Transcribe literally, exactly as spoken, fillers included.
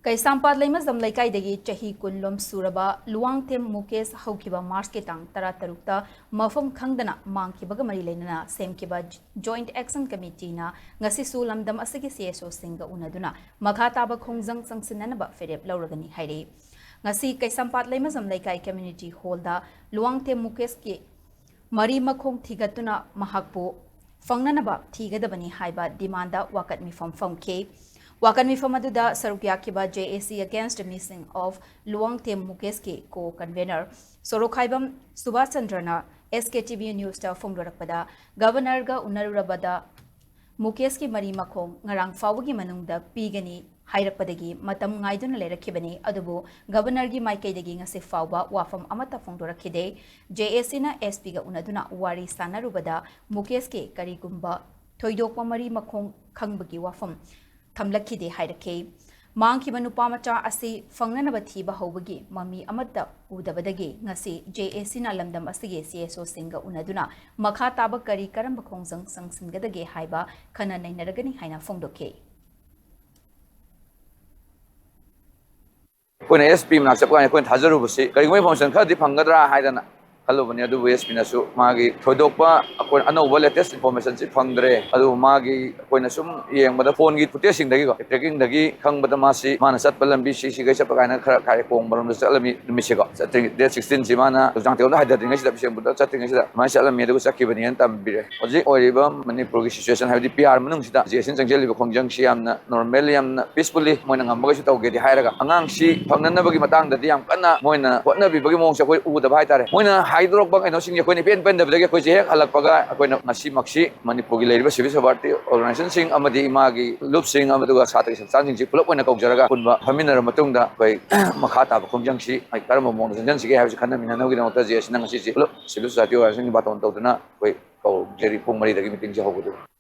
ꯀꯩꯁꯥꯝꯄꯥꯠ ꯂꯩꯃꯖꯝ ꯂꯩꯀꯥꯏꯗꯒꯤ ꯆꯍꯤ ꯀꯨꯟ ꯂꯣꯝ ꯁꯨꯔꯕ ꯂꯨꯋꯥꯡꯊꯦꯝ ꯃꯨꯀꯦꯁ ꯍꯧꯈꯤꯕ ꯃꯥꯔꯆꯀꯤ ꯇꯥꯡ ꯇꯔꯥ ꯇꯔꯨꯛꯇ ꯃꯐꯝ ꯈꯪꯗꯅ ꯃꯥꯡꯈꯤꯕꯒ ꯃꯔꯤ ꯂꯩꯅꯅ ꯁꯦꯝꯈꯤꯕ Joint Action Committeeꯅ ꯉꯁꯤꯁꯨ ꯂꯝꯗꯝ ꯑꯁꯤꯒꯤ C S Oꯁꯤꯡꯒ ꯎꯅꯗꯨꯅ ꯃꯈꯥ ꯇꯥꯕ ꯈꯣꯡꯖꯪ ꯆꯪꯁꯤꯟꯅꯅꯕ ꯐꯤꯔꯦꯞ ꯂꯧꯔꯒꯅꯤ ꯍꯥꯏꯔꯤ꯫ ꯉꯁꯤ ꯀꯩꯁꯥꯝꯄꯥꯠ ꯂꯩꯃꯖꯝ ꯂꯩꯀꯥꯏ Community Hallꯗ ꯂꯨꯋꯥꯡꯊꯦꯝ ꯃꯨꯀꯦꯁꯀꯤ ꯃꯔꯤ ꯃꯈꯣꯡ ꯊꯤꯒꯠꯇꯨꯅ ꯃꯍꯥꯛꯄꯨ ꯐꯪꯅꯅꯕ ꯊꯤꯒꯗꯕꯅꯤ ꯍꯥꯏꯕ demandꯗ ꯋꯥꯀꯠ ꯃꯤꯐꯝ ꯐꯝꯈꯤ꯫ ꯋꯥꯀꯠ ꯃꯤꯐꯝ ꯑꯗꯨꯗ ꯁꯔꯨꯛ ꯌꯥꯈꯤꯕ J A C Against the Missing of ꯂꯨꯋꯥꯡꯊꯦꯝ ꯃꯨꯀꯦꯁꯀꯤ co-convenor Sorokhaibam Subhas ꯆꯟꯗ꯭ꯔꯅ S K T V Newsꯇ ꯐꯣꯡꯗꯣꯔꯛꯄꯗ, Governorꯒ ꯎꯅꯔꯨꯔꯕꯗ ꯃꯨꯀꯦꯁꯀꯤ ꯃꯔꯤ ꯃꯈꯣꯡ ꯉꯔꯥꯡ ꯐꯥꯎꯕꯒꯤ ꯃꯅꯨꯡꯗ ꯄꯤꯒꯅꯤ ꯍꯥꯏꯔꯛꯄꯗꯒꯤ ꯃꯇꯝ ꯉꯥꯏꯗꯨꯅ ꯂꯩꯔꯛꯈꯤꯕꯅꯤ꯫ ꯑꯗꯨꯕꯨ Governorꯒꯤ ꯃꯥꯏꯀꯩꯗꯒꯤ ꯉꯁꯤ ꯐꯥꯎꯕ ꯋꯥꯐꯝ ꯑꯃꯠꯇ ꯐꯣꯡꯗꯣꯔꯛꯈꯤꯗꯦ꯫ J A Cꯅ S Pꯒ ꯎꯅꯗꯨꯅ ꯋꯥꯔꯤ ꯁꯥꯟꯅꯔꯨꯕꯗ ꯃꯨꯀꯦꯁꯀꯤ ꯀꯔꯤꯒꯨꯝꯕ ꯊꯣꯏꯗꯣꯛꯄ ꯃꯔꯤ ꯃꯈꯣꯡ ꯈꯪꯕꯒꯤ ꯋꯥꯐꯝ ꯊꯝꯂꯛꯈꯤꯗꯦ ꯍꯥꯏꯔꯛꯈꯤ꯫ ꯃꯥꯡꯈꯤꯕ ꯅꯨꯄꯥ ꯃꯆꯥ ꯑꯁꯤ ꯐꯪꯅꯅꯕ ꯊꯤꯕ ꯍꯧꯕꯒꯤ ꯃꯃꯤ ꯑꯃꯠꯇ ꯎꯗꯕꯗꯒꯤ ꯉꯁꯤ J A Cꯅ ꯂꯝꯗꯝ ꯑꯁꯤꯒꯤ C S Oꯁꯤꯡꯒ ꯎꯅꯗꯨꯅ ꯃꯈꯥ ꯇꯥꯕ ꯀꯔꯤ ꯀꯔꯝꯕ ꯈꯣꯡꯖꯪ ꯆꯪꯁꯤꯟꯒꯗꯒꯦ ꯍꯥꯏꯕ ꯈꯟꯅ ꯅꯩꯅꯔꯒꯅꯤ ꯍꯥꯏꯅ ꯐꯣꯡꯗꯣꯛꯈꯤ꯫ ꯑꯩꯈꯣꯏꯅ S P ꯃꯅꯥꯛ ꯆꯠꯄ ꯀꯥꯟꯗ ꯑꯩꯈꯣꯏꯅ ꯊꯥꯖꯔꯨꯕꯁꯤ ꯀꯔꯤꯒꯨꯝꯕ information ꯈꯔꯗꯤ ꯐꯪꯒꯗ꯭ꯔꯥ ꯍꯥꯏꯗꯅ ꯈꯜꯂꯨꯕꯅꯤ꯫ ꯑꯗꯨꯕꯨ S Pꯅꯁꯨ ꯃꯥꯒꯤ ꯊꯣꯏꯗꯣꯛꯄ ꯑꯩꯈꯣꯏ ꯑꯅꯧꯕ latest informationꯁꯤ ꯐꯪꯗ꯭ꯔꯦ꯫ ꯑꯗꯨꯕꯨ ꯃꯥꯒꯤ ꯑꯩꯈꯣꯏꯅ ꯁꯨꯝ ꯌꯦꯡꯕꯗ phoneꯒꯤ footageꯁꯤꯡꯗꯒꯤꯀꯣ, trackingꯗꯒꯤ ꯈꯪꯕꯗ ꯃꯥꯁꯤ ꯃꯥꯅ ꯆꯠꯄ ꯂꯝꯕꯤ ꯁꯤ ꯁꯤꯒꯩ ꯆꯠꯄ ꯀꯥꯏꯅ ꯈꯔ ꯈꯥꯏꯔꯦ ꯀꯣꯡꯕꯔꯣꯝꯗ ꯆꯠꯂꯝꯃꯤ ꯅꯨꯃꯤꯠꯁꯤꯀꯣ꯫ ꯆꯠꯇ꯭ꯔꯤꯉꯩ date sixteenꯁꯤ ꯃꯥꯅ ꯆꯨꯔꯆꯥꯟꯄꯨꯔꯗ ꯍꯥꯏꯊꯗ꯭ꯔꯤꯉꯩꯁꯤꯗ, ꯕꯤꯁꯦꯝꯄꯨꯔꯗ ꯆꯠꯇ꯭ꯔꯤꯉꯩꯁꯤꯗ ꯑꯗꯨꯃꯥꯏꯅ ꯆꯠꯂꯝꯃꯤ, ꯑꯗꯨꯒ ꯆꯠꯈꯤꯕꯅꯦꯅ ꯇꯝꯕꯤꯔꯦ꯫ ꯍꯧꯖꯤꯛ ꯑꯣꯏꯔꯤꯕ ꯃꯅꯤꯄꯨꯔꯒꯤ situation ꯍꯥꯏꯕꯗꯤ P R ꯃꯅꯨꯡꯁꯤꯗ J A Cꯅ ꯆꯪꯁꯤꯜꯂꯤꯕ ꯈꯣꯡꯖꯪꯁꯤ ꯌꯥꯝꯅ normally, ꯌꯥꯝꯅ peacefully ꯃꯣꯏꯅ ꯉꯝꯕꯈꯩꯁꯨ ꯇꯧꯒꯦꯗꯤ ꯍꯥꯏꯔꯒ ꯑꯉꯥꯡꯁꯤ ꯐꯪꯅꯅꯕꯒꯤ ꯃꯇꯥꯡꯗꯗꯤ ꯌꯥꯝ ꯀꯟꯅ ꯃꯣꯏꯅ ꯍꯣꯠꯅꯕꯤꯕꯒꯤ ꯃꯑꯣꯡꯁꯦ ꯑꯩꯈꯣꯏ ꯎꯗꯕ ꯍꯥꯏꯇꯥꯔꯦ꯫ ꯃꯣꯏꯅ ꯍꯥꯏꯗꯣꯔꯛꯄ ꯀꯩꯅꯣꯁꯤꯡꯁꯦ ꯑꯩꯈꯣꯏꯅ ꯏꯄꯦꯟ ꯄꯦꯟꯗꯕꯗꯒꯤ ꯑꯩꯈꯣꯏꯁꯦ ꯍꯦꯛ ꯍꯜꯂꯛꯄꯒ ꯑꯩꯈꯣꯏꯅ ꯉꯁꯤꯃꯛꯁꯤ ꯃꯅꯤꯄꯨꯔꯒꯤ ꯂꯩꯔꯤꯕ civil society organizationꯁꯤꯡ ꯑꯃꯗꯤ ꯏꯃꯥꯒꯤ ꯂꯨꯞꯁꯤꯡ ꯑꯃ ꯑꯗꯨꯒ ꯁꯥꯇ꯭ꯔꯒꯤ ꯁꯪꯁꯊꯥꯟꯁꯤꯡꯁꯤ ꯄꯨꯂꯞ ꯑꯣꯏꯅ ꯀꯧꯖꯔꯒ ꯑꯄꯨꯟꯕ ꯐꯝꯃꯤꯟꯅꯔꯕ ꯃꯇꯨꯡꯗ ꯑꯩꯈꯣꯏ ꯃꯈꯥ ꯇꯥꯕ ꯈꯣꯡꯖꯪꯁꯤ ꯑꯩ ꯀꯔꯝꯕ ꯃꯑꯣꯡꯗ ꯆꯪꯁꯤꯟꯁꯤꯒꯦ ꯍꯥꯏꯕꯁꯤ ꯈꯟꯅꯃꯤꯟꯅꯅꯕꯒꯤꯗꯃꯛꯇ J A Cꯅ ꯉꯁꯤꯁꯦ ꯄꯨꯂꯞ civil society organizationꯒꯤ ꯕꯥꯇꯣꯟ ꯇꯧꯗꯨꯅ ꯑꯩꯈꯣꯏ ꯀꯧꯖꯔꯤ꯫ ꯄꯨꯡ ꯃꯔꯤꯗꯒꯤ meetingꯁꯦ ꯍꯧꯒꯗꯣꯏꯅꯤ꯫